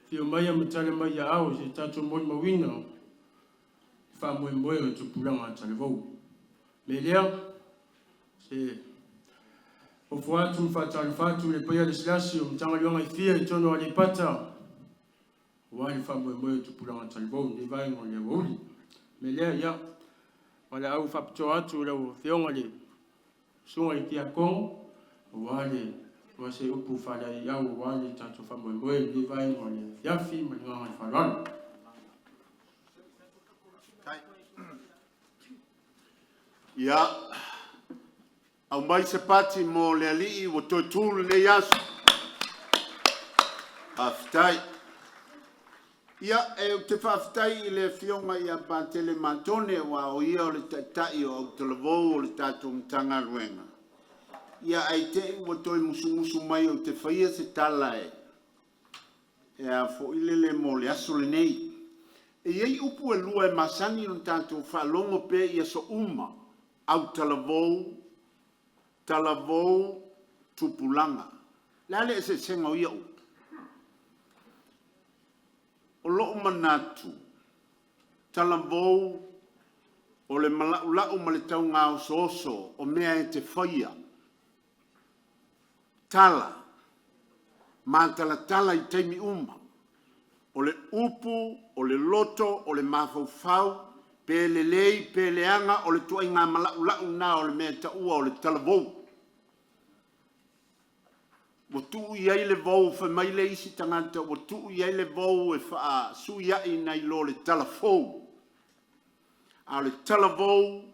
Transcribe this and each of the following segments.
Afio mai ma tali mai i aao i se tatou molimauina o le faamoemoe o le tupulaga a talavou. O le mea lea, se ofo atu ma faatalofa atu i le paia lasilasi o Matagaluega e fia i totonu o Aleipata aua le faamoemoe o tupulaga talavou i lenei vaega o le aoauli. O le mea lea, ia, valaau faapitoa atu i lau Afioga i le Susuga i le Tiakono aua le aua se upu faalaeiau aua le tatou faamoemoe i lenei vaega o le afiafi ma le agaga o le faaaloalo. Ia, aumai se pati mo le alii ua toe tu lenei aso. Faafetai. Ia, e ou te faafetai i le Afioga ia Patele Matone aua o ia o le Taitai o Autalavou o le tatou Matagaluega. Ia, ae te i ua toe musumusu mai ou te faia se tala e e a foi lele mo le aso lenei. E i ai upu e lua e masani ona tatou faalogo pea i aso uma, autalavou, talavou, tupulaga. O le a le eseesega o ia upu? O lou manatu, talavou o le malaulau ma le taugaosooso o mea e te faia, tala, matalatala i taimi uma. O le upu, o le loto, o le mafaufau, pe lelei pe leaga, o le ituaiga malaulau lena o le mea e taua o le talavou. Ua tuu i ai le vou, fai mai le isi tagata ua tuu i ai le vou e faasuiai nai lo le talafou. A o le talavou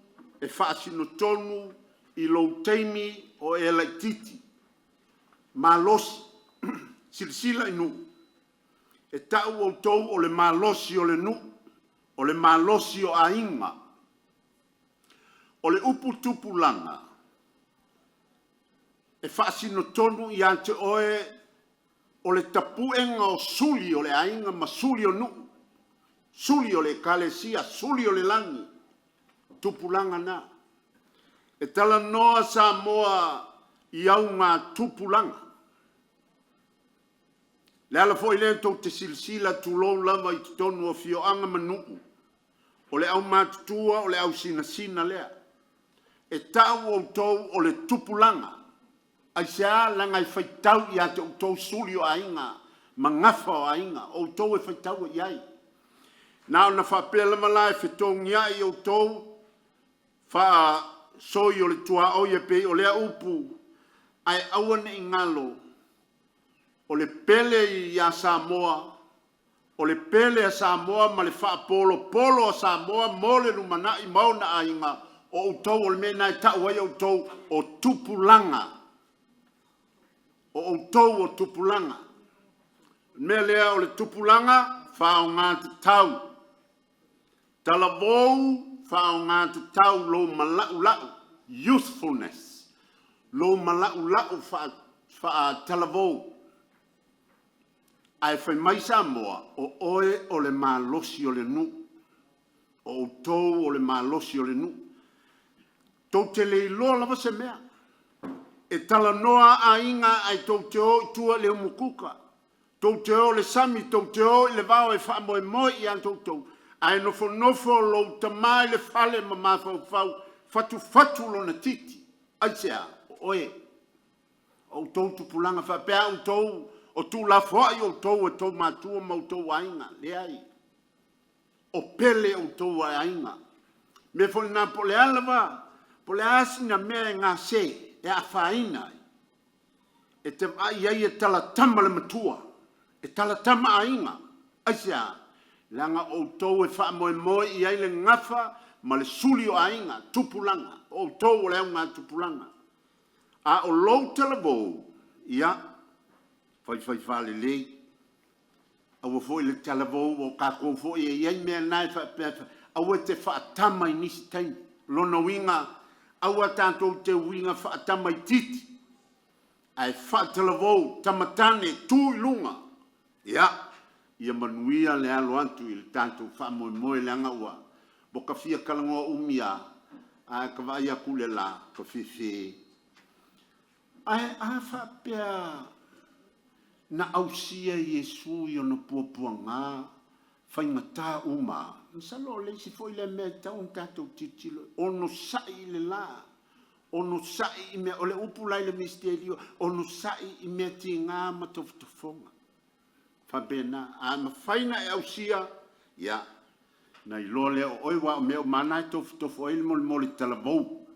e faasino tonu i lou taimi o e laitiiti, malosi. Silasila i nuu, e tau outou o le malosi o le nuu, o le malosi o aiga. O le upu tupulaga, e faasino tonu ia te oe o le tapuega o suli o le aiga ma suli o nuu, suli o le ekalesia, suli o le lagi, tupulaga na. E talanoa Samoa i auga tupulaga. O le ala foi lea tou te silasila, tulou lava i totonu o afioaga ma nuu, o le aumatutua o le ausinasina lea. E tau outou o le tupulaga. Aisea? Leaga e faitau ia te outou suli o aiga ma gafa o aiga, o outou e faitau i ai. Na ona faapea lava la e fetogiai outou faasoi o le tuaoi e pei o lea upu, ae aua ne i galo o le pele ia Samoa, o le pele a Samoa ma le faapolopolo a Samoa mo le lumanai ma ona aiga, o outou o le mea lena e tau ai outou o tupulaga. O outou o tupulaga. O le mea lea o le tupulaga, faaaoga tatau. Talavou, faaaoga tatau lou malaulau, youthfulness, lou malaulau faatalavou. Ae fai mai Samoa, o oe o le malosi o le nuu. O outou o le malosi o le nuu. Tou te le iloa lava se mea. E talanoa aiga ae tou te o i tua i le umukuka, tou te o i le sami, tou te o i le vao e faamoemoe ia te outou, ae nofonofo lou tama i le fale ma mafaufau, fatufatu lona titi. Aisea? O oe. O outou tupulaga faapea outou o tuulafoai outou e outou matua ma outou aiga. Leai. O pele outou e aiga. Mea foi lena po o le a lava, po o le a sina mea e gase, e afaina ai, e te vaai i ai e talatama le matua, e talatama aiga. Aisea? Leaga outou e faamoemoe i ai le gafa ma le suli o aiga, tupulaga. O outou o le augatupulaga. A o lou talavou, ia, faifai faalelei. Aua foi le talavou, o tatou foi e i ai mea na e faapea, aua e te faatama i nisi taimi. Lona uiga, aua tatou te uiga faatamaitiiti, ae faatalavou, tamatane, tu i luga. Ia, ia manuia le alo atu i le tatou faamoemoe leaga ua ka fia talanoa umi lava, ae ka vaai atu i le la, ka fefe. Ae a faapea Na ausia e Iesu i ona puapuaga faigata uma, masalo o le isi foi lea mea e tatau ona tatou tilotilo, onosai i le la, onosai i mea, o le upu la i le misitelio, onosai i mea tiga ma tofotofoga. Faapena, a mafai ona e ausia, ia, na iloa lea o oe, aua o mea uma lava na e tofotofo ai le molemole talavou.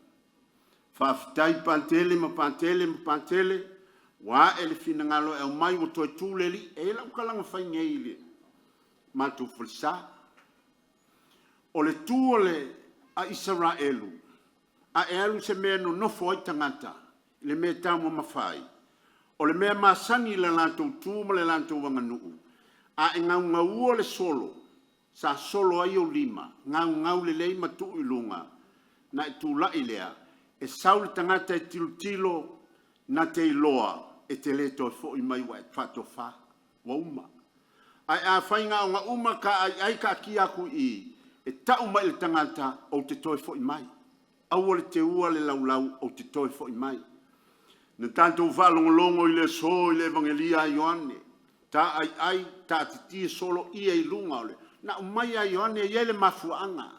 Faafetai Patele ma Patele ma Patele, ua ae le finagalo e aumai ua toe tu le alii. E i ai lau tala na fai nei i le matou falesa. O le tu o le a Isaraelu, a e alu i se mea e nonofo ai tagata, i le mea e taumamafa ai, o le mea masani i le latou tu ma le latou aganuu, a e gaugauua le solo, sa solo ai ou lima, gaugau lelei ma tuu i luga, na e tulai lea, e sau le tagata e tilotilo, na te iloa e te le toe foi mai ua e faatofa, ua uma. Ae afai na ona uma ta aiai taatia atu i i, e tau mai i le tagata, ou te toe foi mai. Aua le teua le laulau ou te toe foi mai. Na tatou faalogologo i le aso i le Evagelia a Ioane, ta aiai, taatitia soloia i luga o le… Na aumai lava e Ioane e i ai le mafuaaga.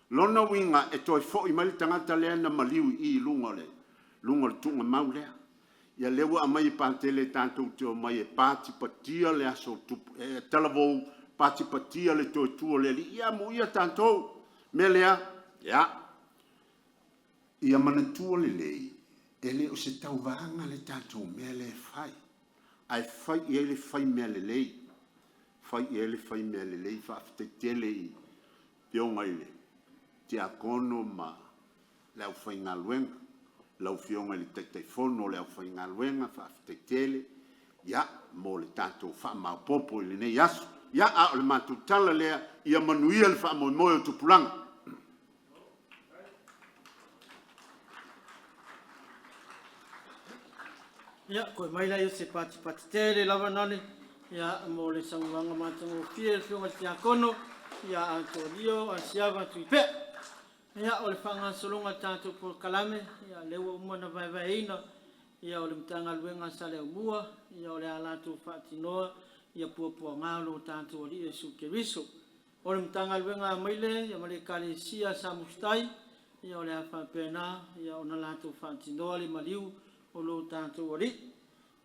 Lona uiga e toe foi mai le tagata lea na maliu i i i luga o le luga o le tuugamau lea. Ia lea ua aumai e Patele tatou te omai e patipatia le aso tupu e talavou, patipatia le toe tu o le Alii. Ia amuia tatou. O le mea lea, ia, ia manatua lelei, e le o se tauvaga le tatou mea lea e fai, ae fai i ai le fai mea lelei, fai i ai le fai mea lelei. Faafetai tele i Afioga i le Tiakono ma le aufaigaluega, lau Afioga i le Taitaifono o le aufaigaluega, faafetai tele mo le tatou faamaopoopo i lenei aso. Ia, a o le matou tala lea, ia manuia le faamoemoe o tupulaga. Ia, toe aumai lea o se patipati tele lava Nane ia, mo le saunoaga matagofie a le Afioga i le Tiakono ia Atonio Asiava Tuipea. Ia, o le faagasologa o le tatou polokalame, ia lea ua uma ona vaevaeina ia o le Matagaluega a Saleaaumua o le a latou faatinoa puapuaga o lo tatou Alii Iesu Keriso. O le Matagaluega a Amaile ma le Ekalesia a Samusu-tai, o le a faapena ona latou faatinoa le maliu o lo tatou Alii.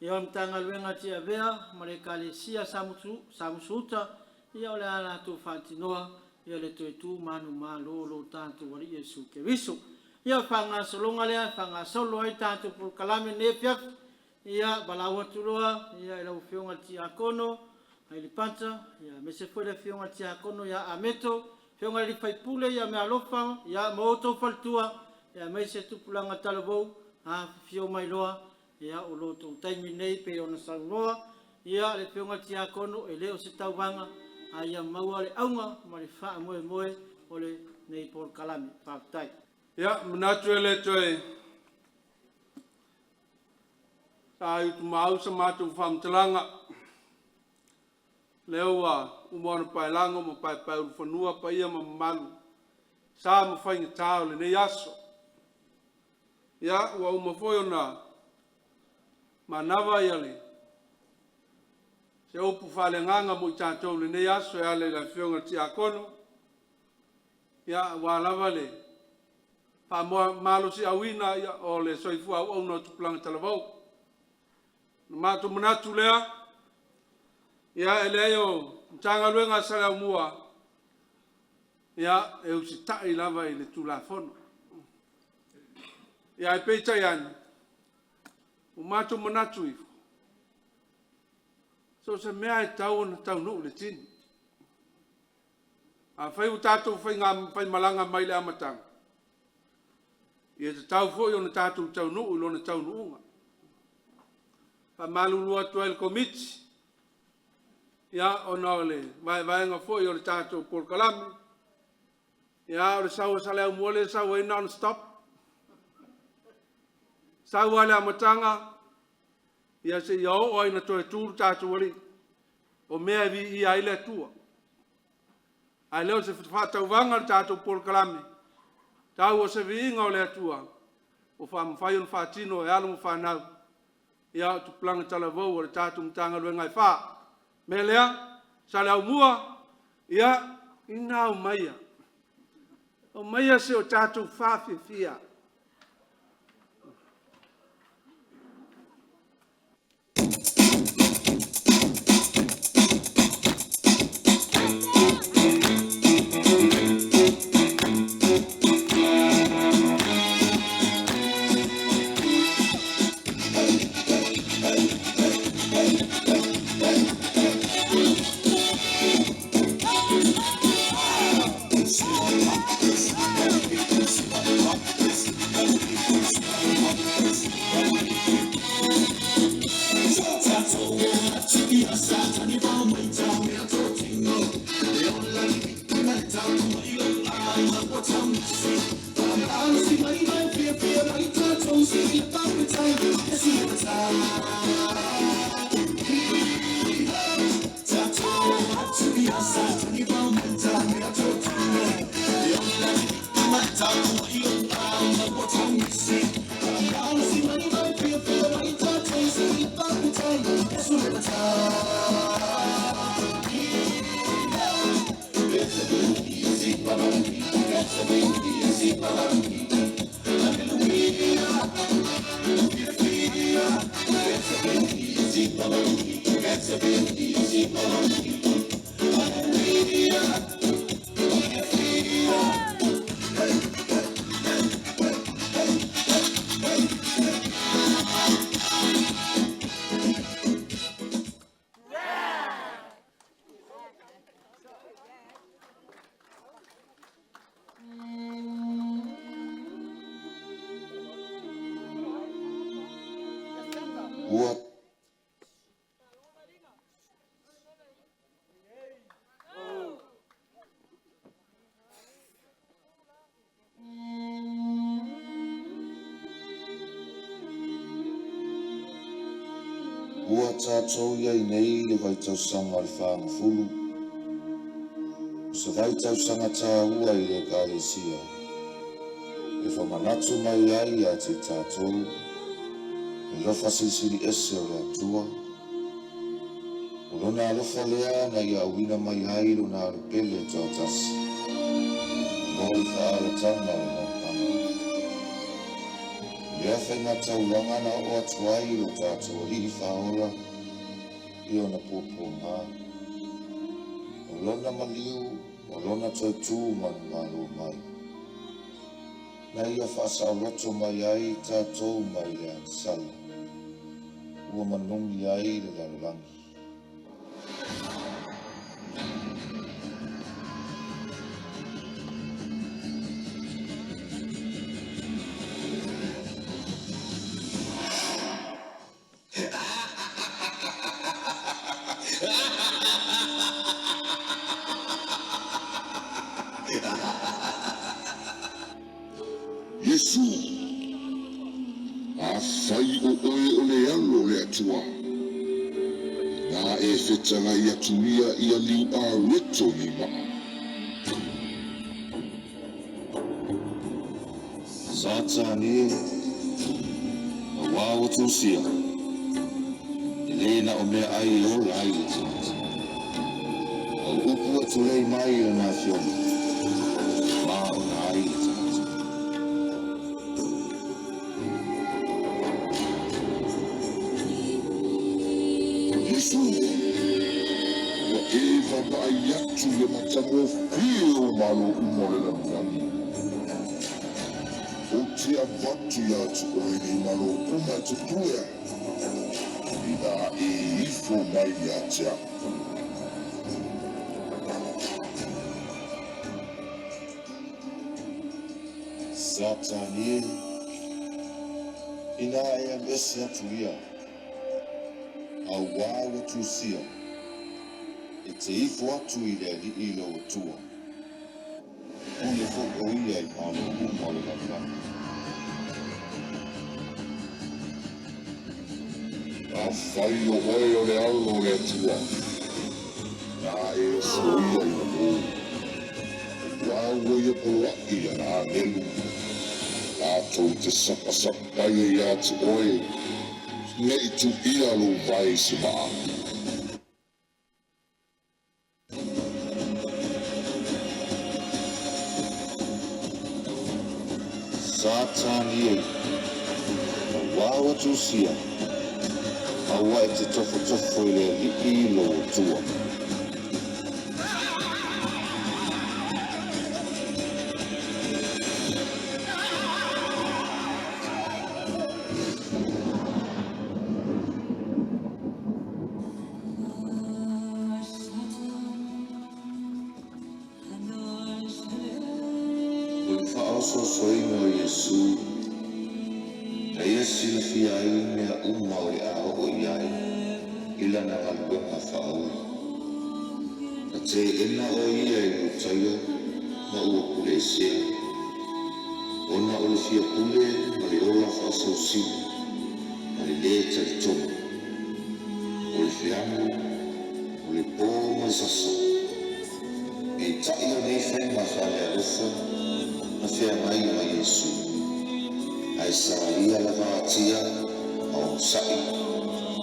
Ia, o le Matagaluega a Tiavea ma le Ekalesia a Samusu-uta, o le a latou faatinoa le toe tu manumalo o lo tatou Alii Iesu Keriso. Ia, o le faagasologa lea e faagasolo ai le tatou polokalame i lenei afiafi, ia valaau atu loa i lau Afioga i le Tiakono Lepata, aemaise foi le Afioga i le Tiakono ia Ameto, Afioga i le sui usufono ia Meaalofa ma outou faletua, aemaise tupulaga talavou, afifio mai loa, o lo outou taimi lenei pei ona saunoa le Afioga i le Tiakono, e le o se tauvaga, a ia maua le auga ma le faamoemoe o lenei polokalame. Faafetai. Ia, manatu e le toe saautumaau sa matou faamatalaga, lea ua uma ona paelago ma paepaeulufanua paia ma mamalu, sa ma faigata o lenei aso. Ia, ua uma foi ona manava le se upu faaleagaga mo i tatou i lenei aso e ala i le Afioga i le Tiakono, ia, aua lava le faamalosiauina o le soifua auauna o tupulaga talavou. Ona matou manatu lea, ia e leai o le Matagaluega a Saleaaumua, ia, e usitai lava i le Tulafono. Ae peitai ane, ua matou manatu ifo, so o se mea lava e tatau ona taunuu i le tino. Afai ua tatou faimalaga mai le amataga, ia e tatau foi ona tatou taunuu i lona taunuuga. E faamalulu atu ai i le Komiti, ia, ona o le vaevaega foi o le tatou polokalame, a o le sau a Saleaaumua lea e sau ai non-stop. Sau lava i le amataga seia oo lava ina toe tu le tatou Alii, o mea e viia ai le Atua. Ae le o se faatauvaga le tatou polokalame, tau o se viiga o le Atua ua mafai ona faatino e alo ma fanau. Ia, o tupulaga talavou o le tatou Matagaluega e fa. O le mea lea, Saleaaumua, ia, ina aumaia, aumaia se o tatou fafiafia. Ua Ua tatou i ai nei i le vaitausaga o le fagafulu, o se vaitausaga tāua i le Ekalesia, e faamanatu mai ai ia te tatou le alofa silisili ese o le Atua. O lona alofa lea na ia auina mai ai lona Alo pele toatasi mo le faaolataga o le maupaga. I lea faigataulaga na oo atu ai lo tatou Alii Faaola i ona puapuaga, o lona maliu ma lona toe tu manumalo mai, na ia faasaoloto mai ai tatou mai le agasala ua manogi ai le lalolagi. Iesu, afai o oe o le Alo o le Atua, inā e fetalai atu ia ia liuʻaweto nei maa. Satani e, auā ua tusia, e lē na o meaʻai e ola ai le tagata, a o upu e tulei mai i lana afioga, ma ona ai le tagata. Iesu, ua e vaavaai atu i le matagofie o malo uma o le lalolagi. Ou te avatu iā te oe nei malo uma e te pulea, inā e ifo mai ia te a'u. Satani e, inā e alu ese atu ia, auā ua tusia, e te ifo atu i le Alii lou Atua, pule foi o ia i malo uma o le lalolagi. Afai o oe o le Alo o le Atua, inā e oso ia i lalo, auā ua ia poloaʻi i ana agelu, latou te sapasapaia iā te oe, Ne i tuia lou vae i se vaa. Satani e, auā ua tusia, aua e te tofotofo i le Alii lou Atua. O le faaosoosoina o Iesu, na ia silafia ai mea uma o le a oo i ai i lana galuega faaola. Na teena o ia e Iutaia ma ua puleesea, ona o le fia pule ma le ola faasausili ma le lē talitonu. O le feagu, o le pō ma le sasa. Peitai o nei faiga faalealofa na feagai ma Iesu, ae salia lava atia ma onosai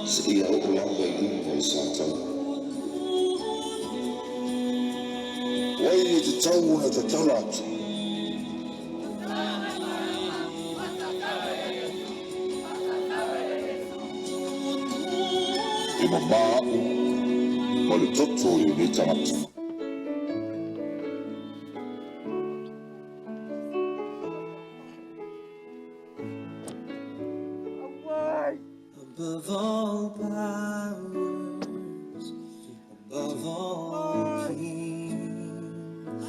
seia oo lava i luga o le sataua. O ai e tatau ona tatala atu? E mamā a'u ma le toto o lenei tagata. Above all powers, above all kings,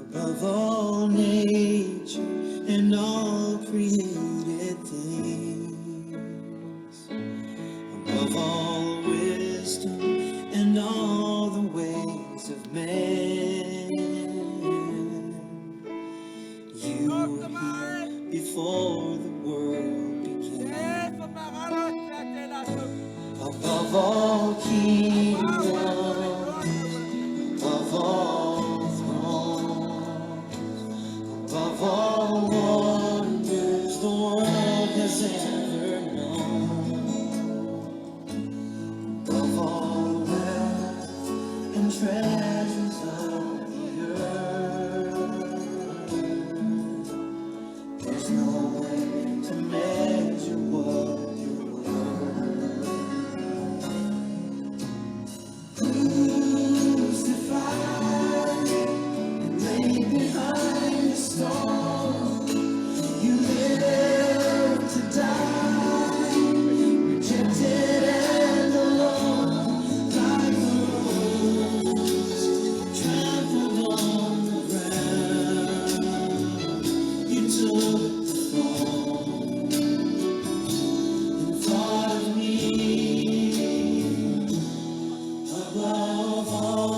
above all nature and all created things, above all wisdom and all the ways of man, you were here before the world began. Above all kingdoms, above all thrones, above all wonders the world has ever known, above all wealth and treasures of the earth, there's no way to measure what you're worth. Crucified and laid behind the stone, you live to die, rejected and alone, like a rose trampled on the ground. You took the fall and thought of me above all.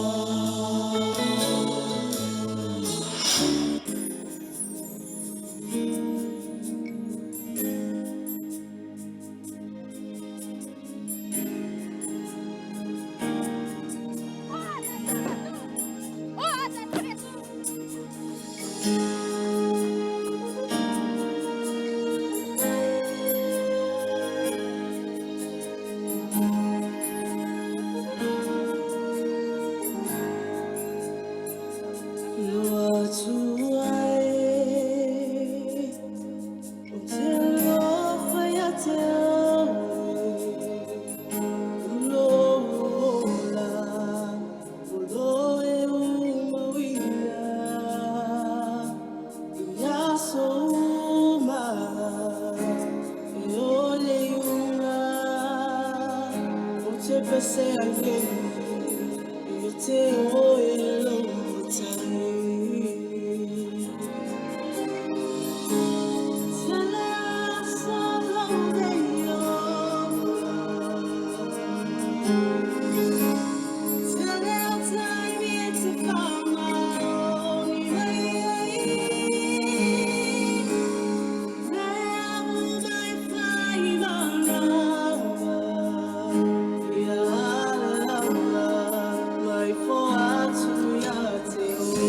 Ua tuai o te alofa ia te au Ulola o lo e umauia Ia so uma e o le iuga O te pese ai nei i te o e lo tai. Mai fo atu ia te oe.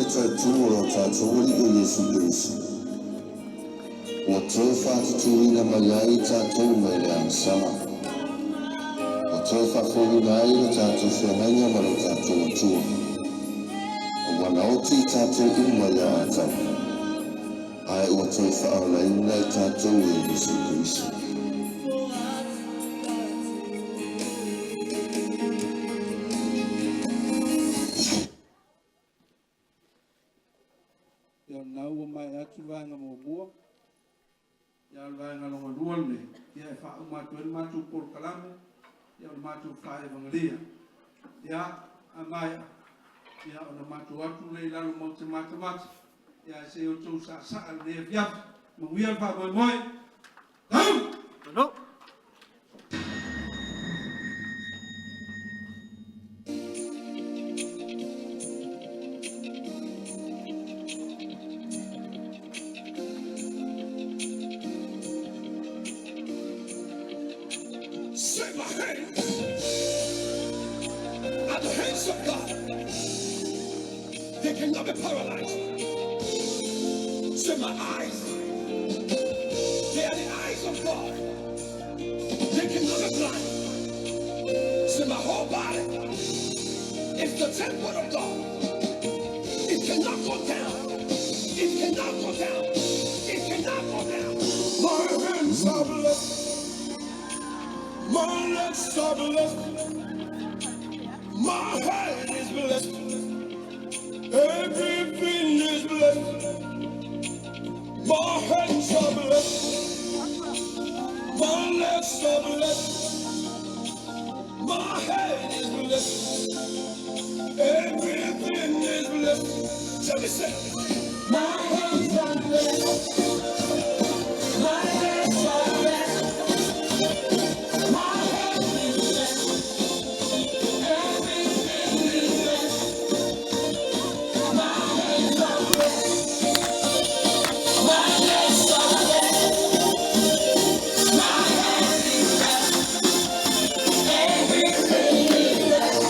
le toe tu o lo tatou Alii o Iesu Keriso, ua toe faatutūina mai ai tatou mai le agasala. Ua toe faafouina ai lo tatou feagaiga ma lo tatou Atua. Ua na oti i tatou uma ia Atama, ae ua toe faaolaina i tatou e Iesu Keriso. Ia o lena ua maea atu le vaega muamua, ia o le vaega lona lua lenei, ia e faauma atu ai le matou polokalame, ia o le matou faevagalia. Ia, a maea, ia ona matou atu lea i lalo matou te matamata, ia ae se i outou saasaa i lenei afiafi. Manuia le faamoemoe. Tau! Say my hands are the hands of God. They cannot be paralyzed. Say my eyes, they are the eyes of God. They cannot be blind. Say my whole body is the temple of God. It cannot go down. It cannot go down. It cannot go down. My hands are blessed. My legs are blessed. My head is blessed. Everything is blessed. My hands are blessed. My legs are blessed. My head is blessed. Everything is blessed. Tell me, say, my hands are blessed. My legs are blessed. My head is blessed. Everything is blessed. My hands are blessed. My legs are blessed. My head is blessed. Everything is blessed.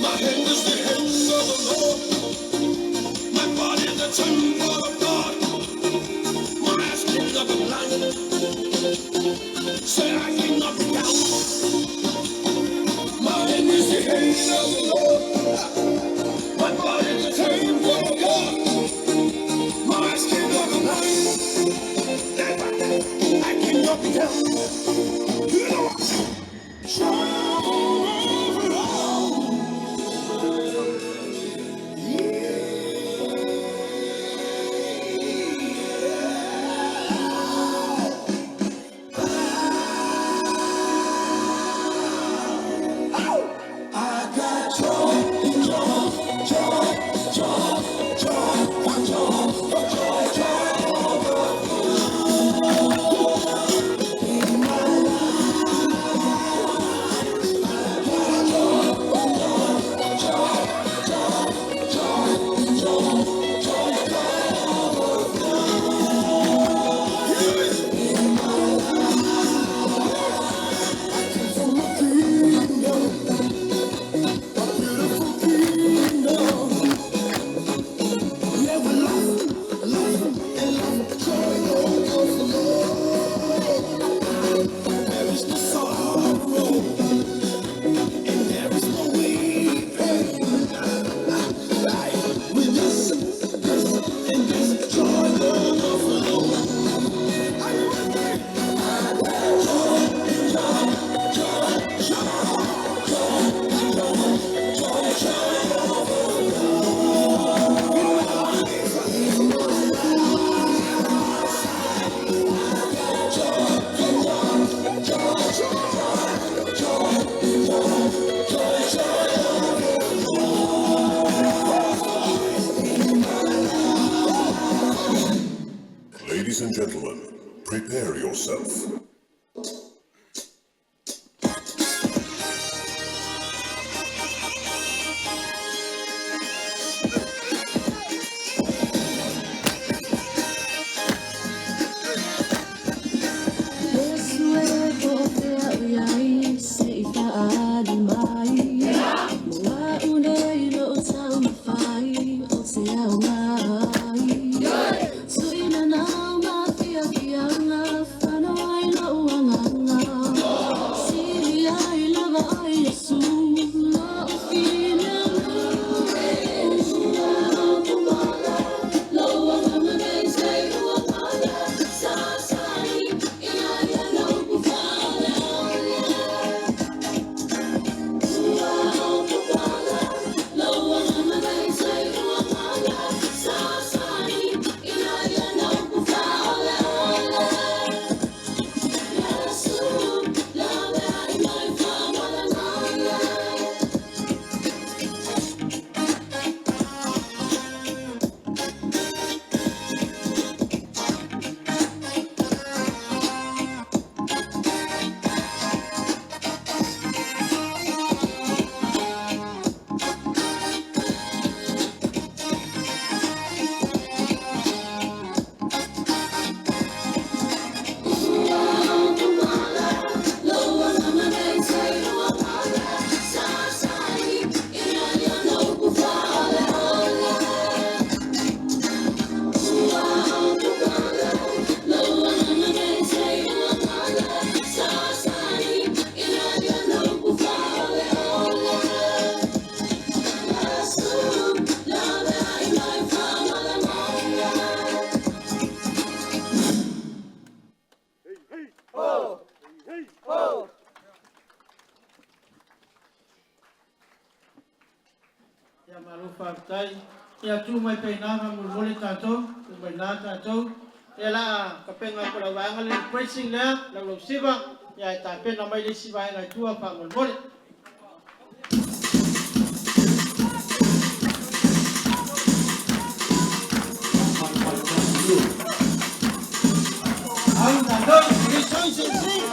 My hand is the hand of the Lord. My body is the temple of God. My eyes cannot be blind. Say I cannot be down. My hand is the hand of the Lord. My body is the temple of God. My eyes cannot be blind. I cannot be down. You know what? Trouble. I got joy, joy, joy, joy, joy, joy, joy, joy. Ia malo faafetai. Ia tuu mai pea i ina faamolemole tatou, tuu mai i ina tatou. Ia o le a tapena atu e lau vaega le praising lea, laulausiva, ia ae tapena mai le isi vaega i tua faamolemole. Au tatou, rejoice and sing!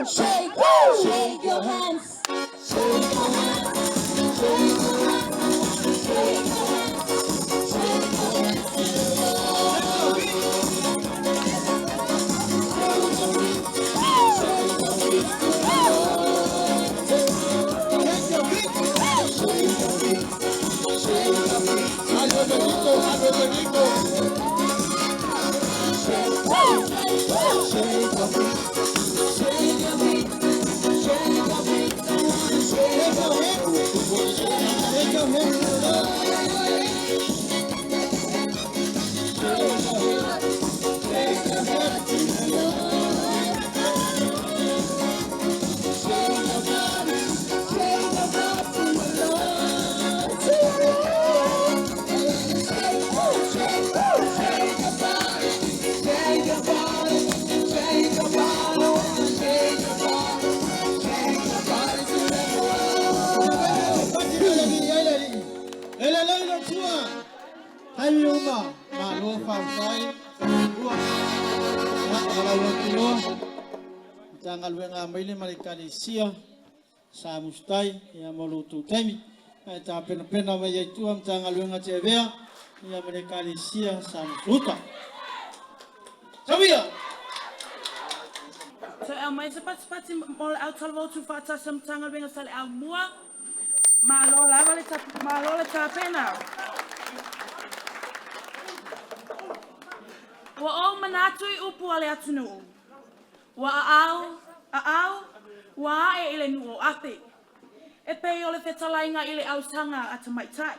Shake, shake your hands. Shake your hands. Shake your hands. Shake your hands. Shake your hands. E lelei le Atua. Taimi uma, malo faafetai. Ua o lau atu loa. Matagaluega a Maile ma le Ekalesia sa Musutai ia mo lo outou taimi. Ae tapenapena mai ai tua Matagaluega Tiavea ia ma le Ekalesia sa Musuuta. Tauia! Toe aumai se patipati mo le au talavou tuufaatasi a Matagaluega Saleaaumua. Malo lava le malo le tapena. Ua ou manatu i upu a le atunuu. Ua aau, aau, ua ae i le nuu o Ape. E pei o le fetalaiga i le ausaga a tamaitai.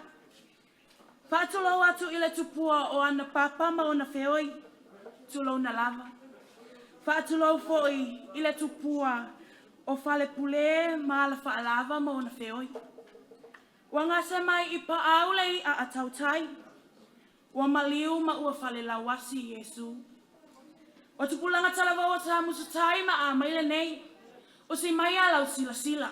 Faatulou atu i le tupua o Anapapa ma ona feoi, tulouna lava. Faatulou foi i le tupua o Falepule ma Alafaalava ma ona feoi. Ua gase mai i paau le i'a a tautai, ua maliu ma ua falelauasi Iesu. O tupulaga talavou o Samusutai ma a mai lenei, usi mai a lau silasila.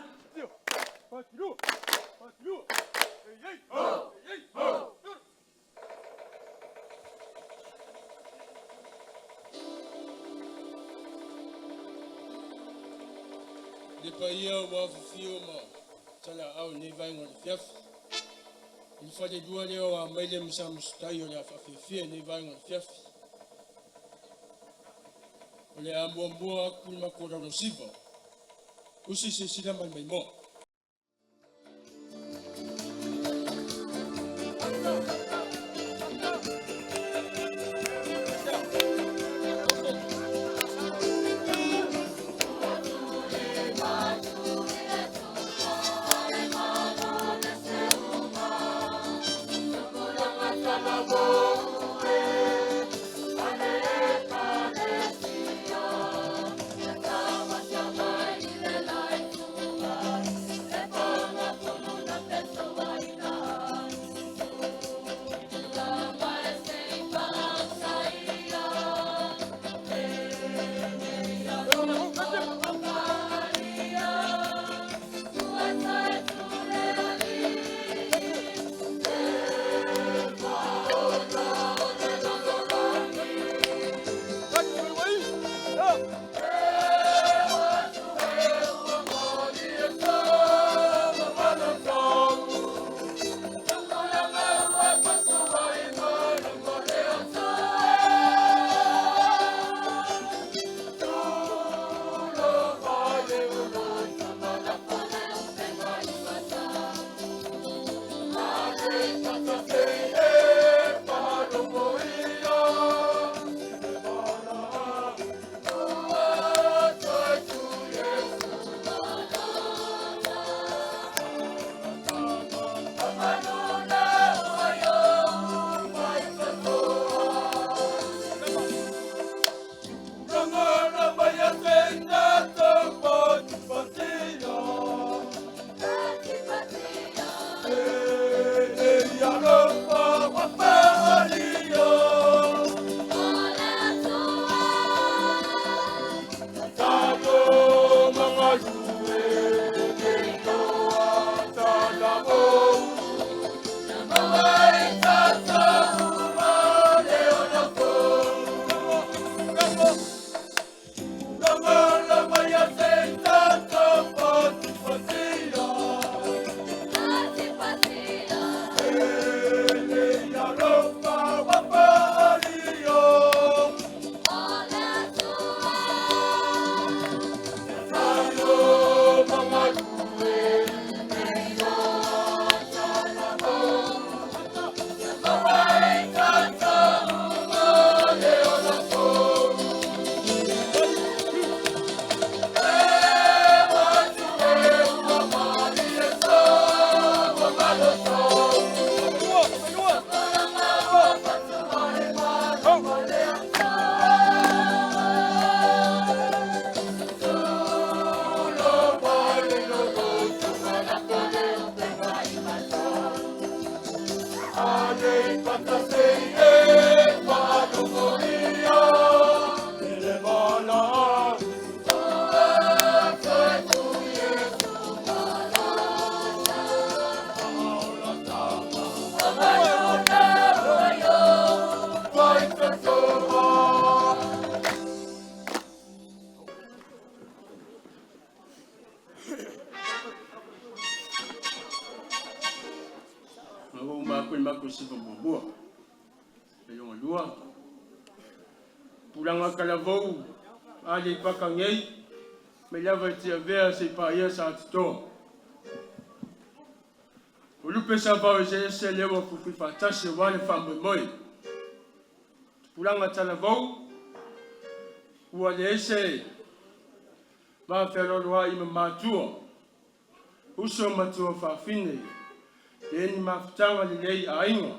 Le paia ua afifio ma talaau i lenei vaega o le afiafi. I le falelua lea o Amaile ma Samusutai o le a faafiafia i lenei vaega o le afiafi. O le a muamua atu le matou laulausiva. Usi silasila mai maimoa. le matou siva muamua. Le lona lua, tupulaga talavou Aleipata nei, mai lava i Tiavea seia paia Satitoa. O lupe savao eseese lea ua fuifui faatasi aua le faamoemoe. Tupulaga talavou, ua leai se vafealoaloai ma matua, uso ma tuafafine, leai ni mafutaga lelei i aiga.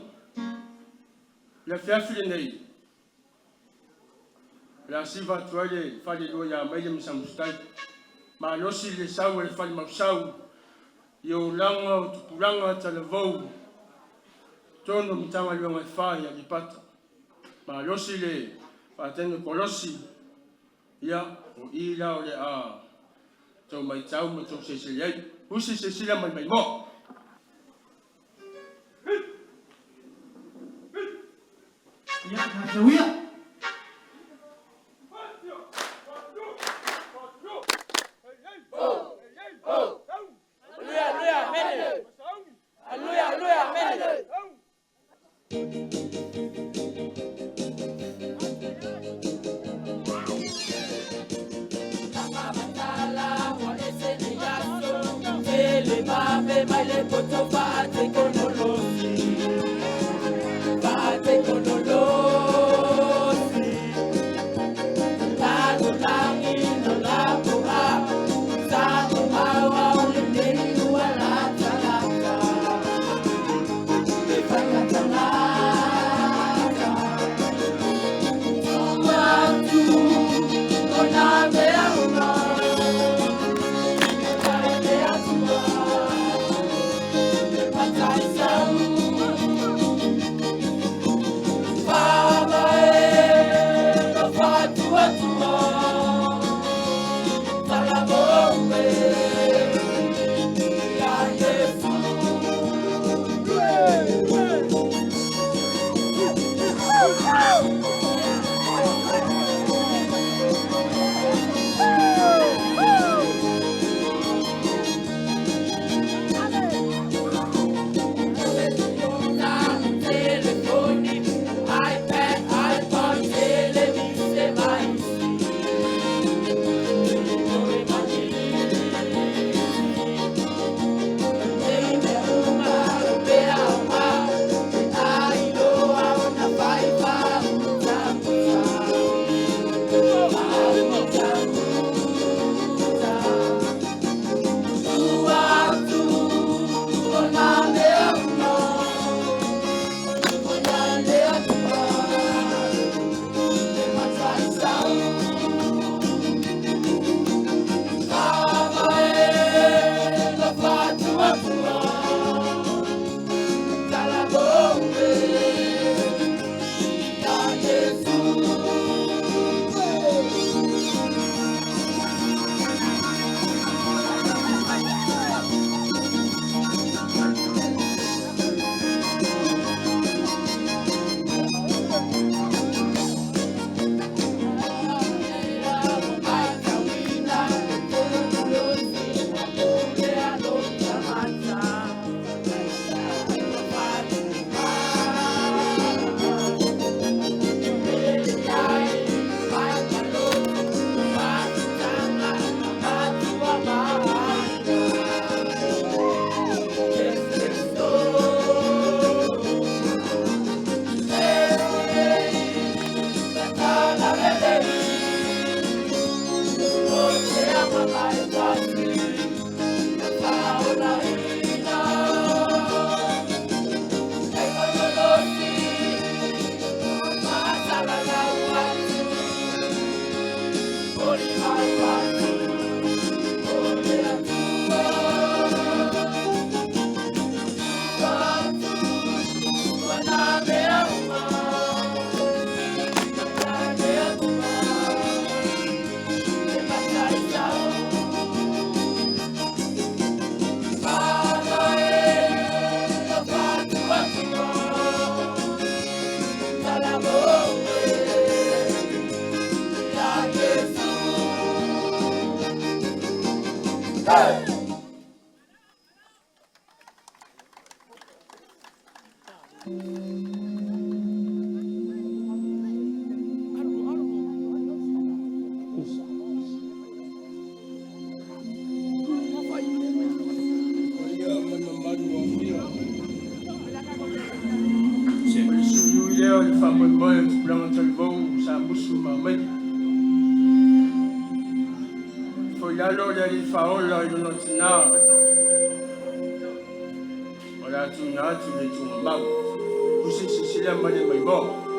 Le afiafi lenei, o le a siva atu ai le falelua ia Maile ma Samusutai. Malosi le sau a le falemausau i olaga o tupulaga talavou totonu o Matagaluega e fa i Aleipata. Malosi le faatene kolosi, ia, o i la o le a tou matau ma tou seisei ai. Usi silasila ma le maimoa. Ia, tatou ia. Faamoemoe o tupulaga talavou sa musu ma aumai. Foi lalo le alii faaola i lona tinā o le a tuuina atu i le tuugamau. Tusi silasila ma le maimoa.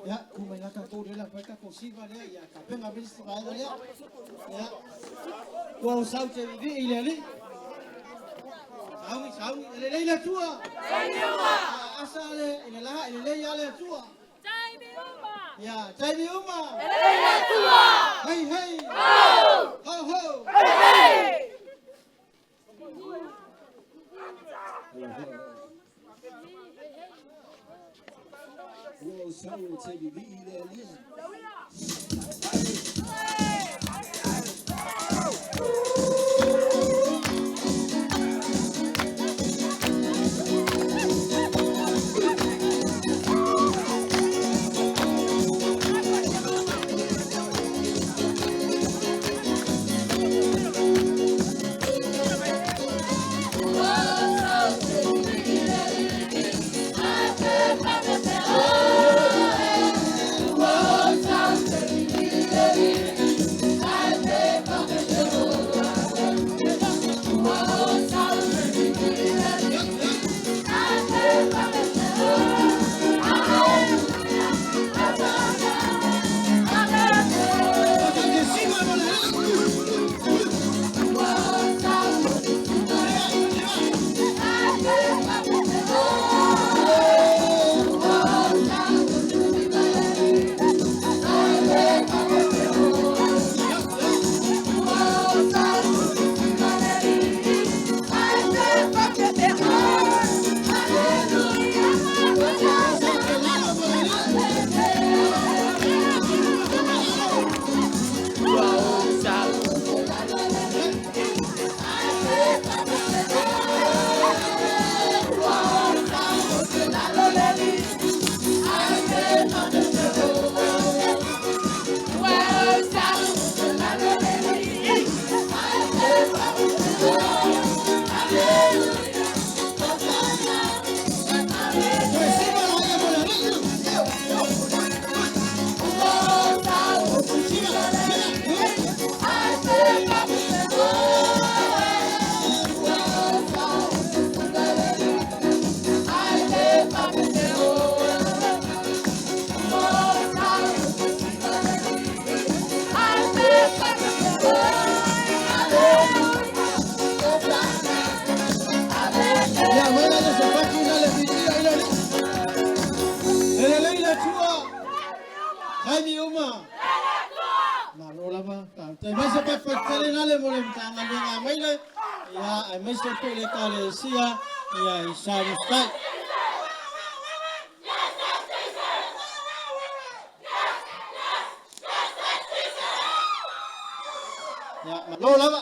Ia, tu mai la tatou le la pai tatou siva lea, ia tapenga mai le isi vaega lea. Ia, ua o sau te vivii i le Alii. Sauni, sauni, e lelei le Atua. Asa le, i le la, e lelei lava le Atua. Ia, taimi uma. E lelei le Atua. Hei, hei. Ho! Ho, ho. Hei, hei. Ua ou sau ou te vivii i le Alii. Ia, mai la le sapatu na le viia i le Alii. E lelei le Atua. Taimi uma. Malo lava. Faafetai mai se patupatu na le mo le Matagaluega mai le. Ia, aemaise foi le Ekalesia, ia, i Samustai. Ia, malo lava.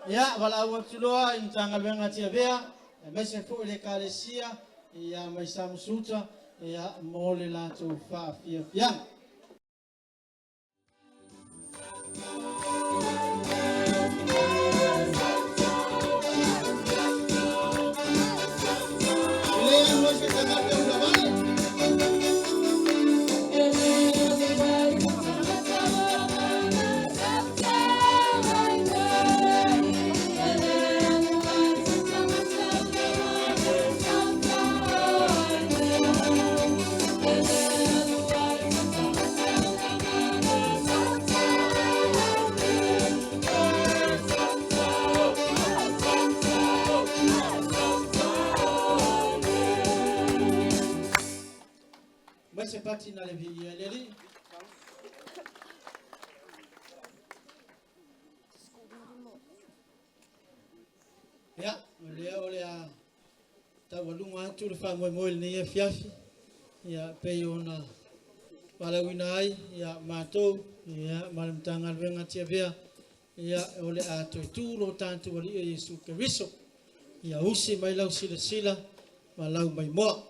Ia, valaau atu loa i Matagaluega Tiavea, aemaise foi le Ekalesia, ia, mai Samusuta, ia, mo le latou faafiafiaga. E le alu ai se tagata e ulavale. Mai se pati na le viia i le Alii. Ia, o lea o le a taualuga atu le faamoemoe i lenei afiafi, ia, pei ona valaauina ai ia matou, ia, ma le Matagaluega Tiavea, ia, o le a toe tu lo tatou Alii o Iesu Keriso. Ia usi mai lau silasila ma lau maimoa.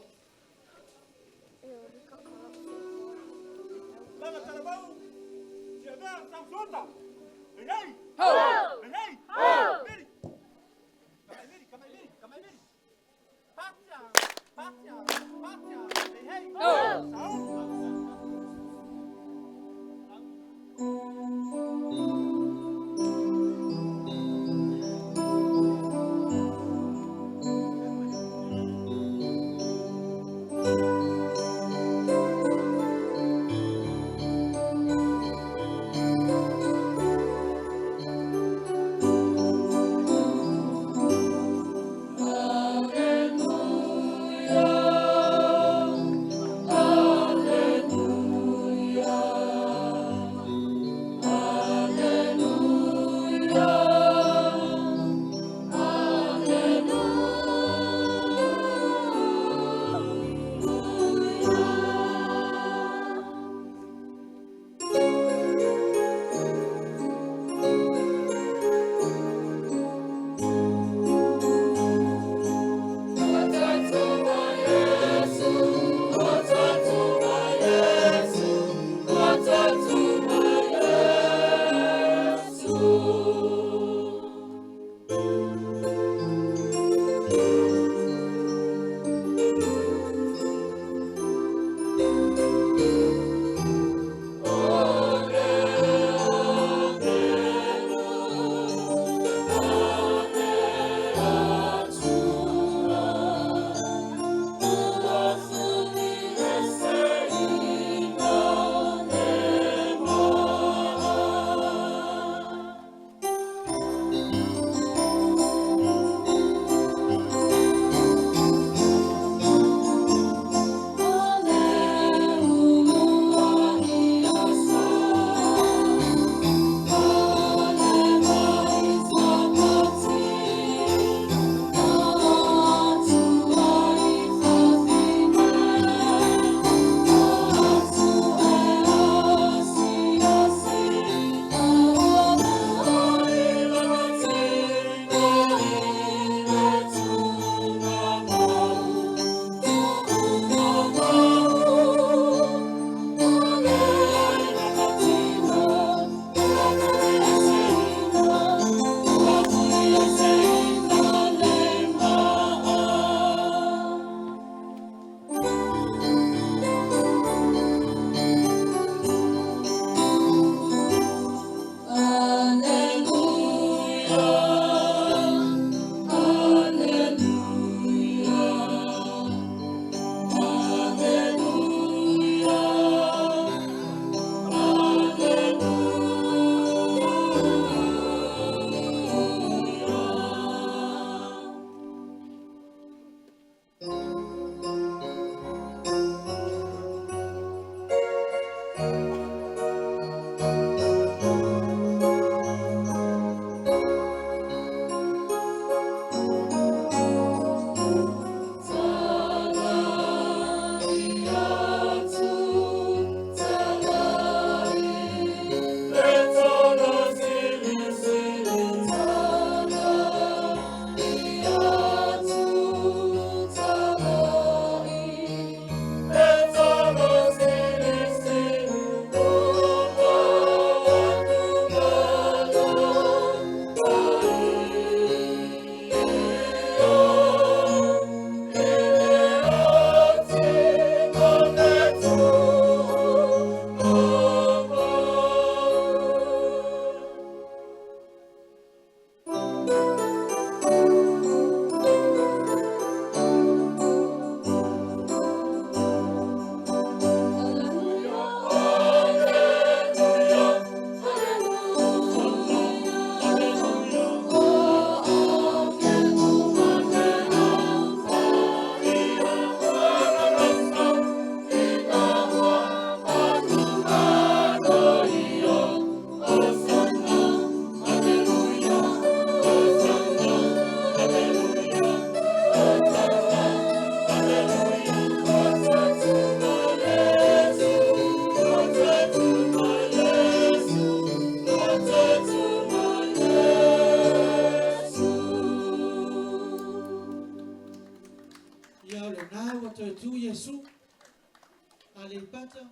Sapata,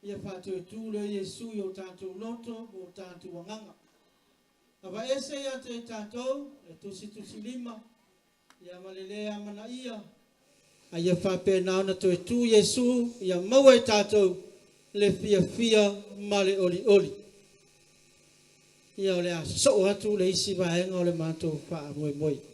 ia faatuetū lea Iesu i o tatou loto ma o tatou agaga. Avaese ia te tatou le tusitusilima ia ma le lē amanaia, a ia faapena ona toe tu Iesu ia maua e tatou le fiafia ma le olioli. Ia o le a sosoo atu le isi vaega o le matou faamoemoe.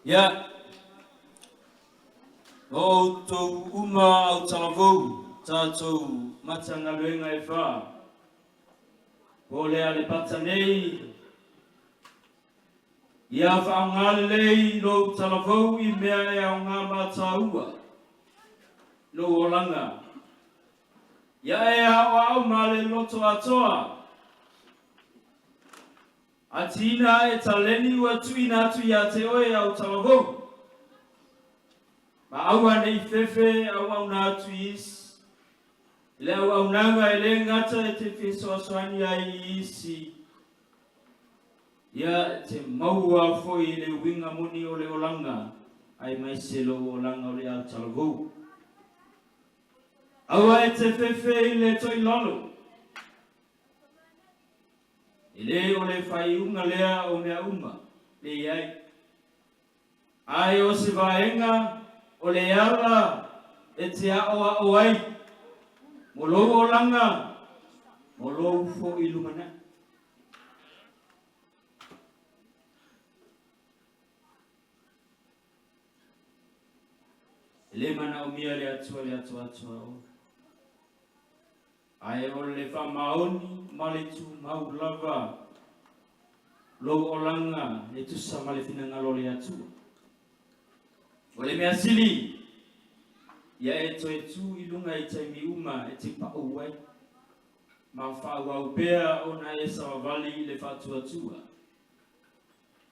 Ia, o outou uma au talavou, tatou matagaluega e fa. Po o le Alepata nei, ia faaaoga lelei lou talavou i mea e aoga mataua lou olaga. Ia e aoao ma le loto atoa. Atiina ae taleni ua tuuina atu ia te oe au talavou. Ma aua ne i fefe auauna atu i isi. I le auaunaga e le gata e te fesoasoani ai i isi, ia e te maua foi i le uiga moni o le olaga, aemaise lou olaga o le autalavou. Aua e te fefe i le toilalo. E le o le faaiuga lea o mea uma, leai. Ae o se vaega o le ala e te aʻoaʻo ai mo lou olaga, mo lou foi lumanai. E le manaomia le Atua le atoatoa o. Ae o le faamaoni ma le tumau lava lou olaga e tusa ma le finagalo o le Atua. O le mea sili, ia e toe tu i luga i taimi uma e te paʻu ai, ma faaauau pea ona e savavali i le faatuatua.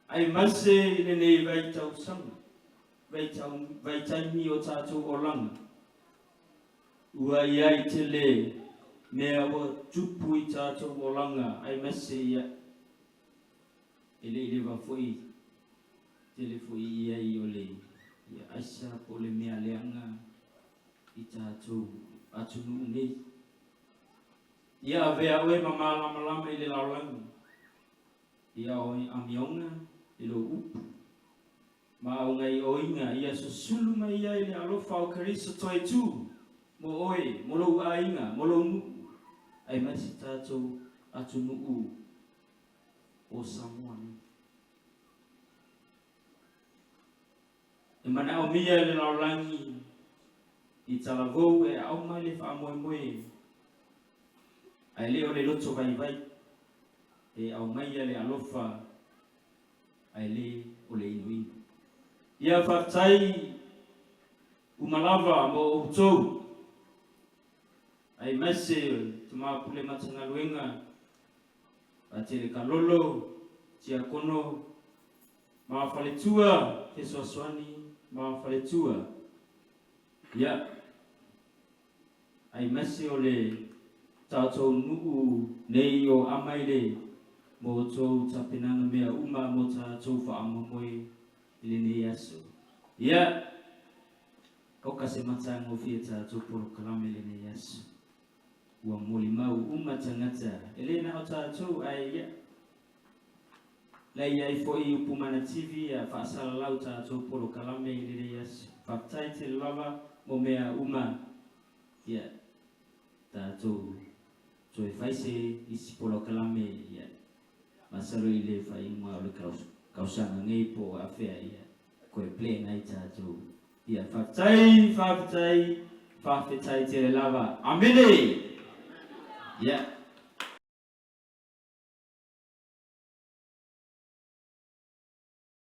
Aemaise i lenei vaitausaga, vaitaimi o tatou olaga, Ua i ai tele mea ua tupu i tatou olaga aemaise ia e le i leva foi tele foi i ai o le ia aisa po o le mea leaga i tatou atunuu nei. Ia avea oe ma malamalama i le lalolagi, ia amioga i lou upu. Ma o gaioiga ia susulu mai ai le alofa o Keriso toe tu mo oe, mo lou aiga, mo lou nuu, aemaise tatou atunuu o Samoa nei. E manaomia e le lalolagi i talavou e aao mai le faamoemoe, ae le o le loto vaivai e aumaia le alofa ae le o le inuinu. Ia faafetai uma lava mo outou, aemaise tama pule matagaluega, Patele Kalolo, Tiakono ma faletua fesoasoani ma faletua. Ia, aemaise o le tatou nuu nei o Amaile mo outou tapenaga mea uma mo tatou faamoemoe i lenei aso. Ia, oka se matagofie tatou polokalame i lenei aso. Ua molimau uma tagata, e le na o tatou ae ia, la i ai foi upu manativi a faasalalau tatou polokalame i lenei aso. Faafetai tele lava mo mea uma. Ia, tatou toe fai se isi polokalame, ia, masalo i le faaiuga o le kausaga nei po o afea, ia, koe plan ai tatou. Ia, faafetai, faafetai, faafetai tele lava. Amene! Ia.